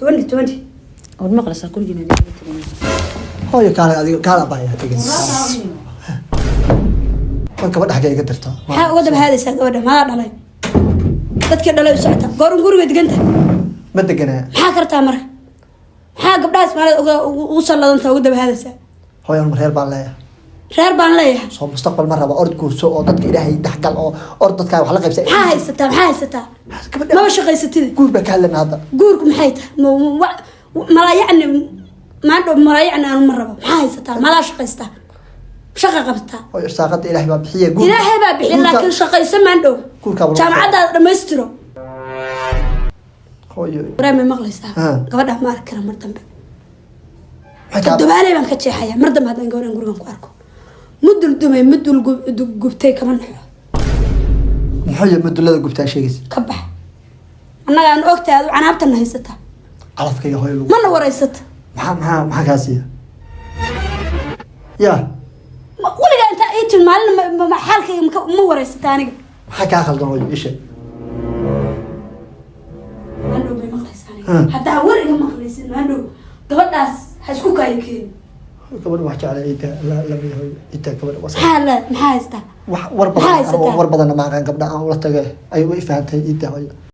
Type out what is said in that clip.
2020. War maqlaysaa, gurigiina adiga tegin. Hooyo, kaale, adiga kaale abaya tegin. War, gabadha xaggee iga dirtaa? Maxaa uga daba haadaysaa gabadha? Madaa dhalay? Dadkii dhalay u socota. Goorun guriga deganta? Ma deganaa. Maxaa kartaa marka? Maxaa gabdhaha Soomaalida uga ugu salladanta, uga daba haadaysaa? Hooyo, anuma reer baan leeyahay. Reer baan leeyahay. Soo mustaqbal ma raba? Ord guurso oo dadka Ilaahay dhexgal oo ord dadkaa wax la qaybsa. Maxaa haysataa? Maxaa haysataa? Gabadha Maba shaqaysatid. Guur baa ka hadlayna hadda. Guurku maxay tahay? Malaa yacni maandhow, malaa yacni aanu ma rabo. Maxaa haysataa? Malaa shaqaystaa? Shaqa qabtaa? Hooyo, irsaaqada Ilaahay baa bixiya. Guurka Ilaahay baa bixiya, laakiin shaqayso maandhow. Guurkaa baa lagu Jaamacadaada dhammaystiro. Hooyo. Waraa, may maqlaysaa? Ha. Gabadha ma arki kara mar dambe. Maxay kaa Toddobaaley baan ka jeexaya mar dambe haddaan gabadhan gurigan ku arko. Mudul dumay, mudul gubtay kama naxo. Muxuu yahay mudulada gubtaa sheegaysa? Ka bax, annaga aan ogtahay adu canaabtana haysata. Calafkayga, hooyo, lagu Mana waraysata. Maxaa kaa siiya ya? Weligaa intaa ii timid maalin xaalkayga ma waraysata aniga. Maxaa kaa khaldan, hooyo? Ii sheeg. Maandhow, may maqlaysa aniga? Ha. Haddaa war iga maqlaysid maandhow, gabadhaas ha isku kaayo keeni. Gabadha wax jecla itaa lama, hooyo, itaa gabadha was Maxaa la maxaa haystaa? Wax war Maxaa badan haysataa? War badanna ma aqaan. Gabdha aan ula tagay ay way fahantay. Itaa, hooyo.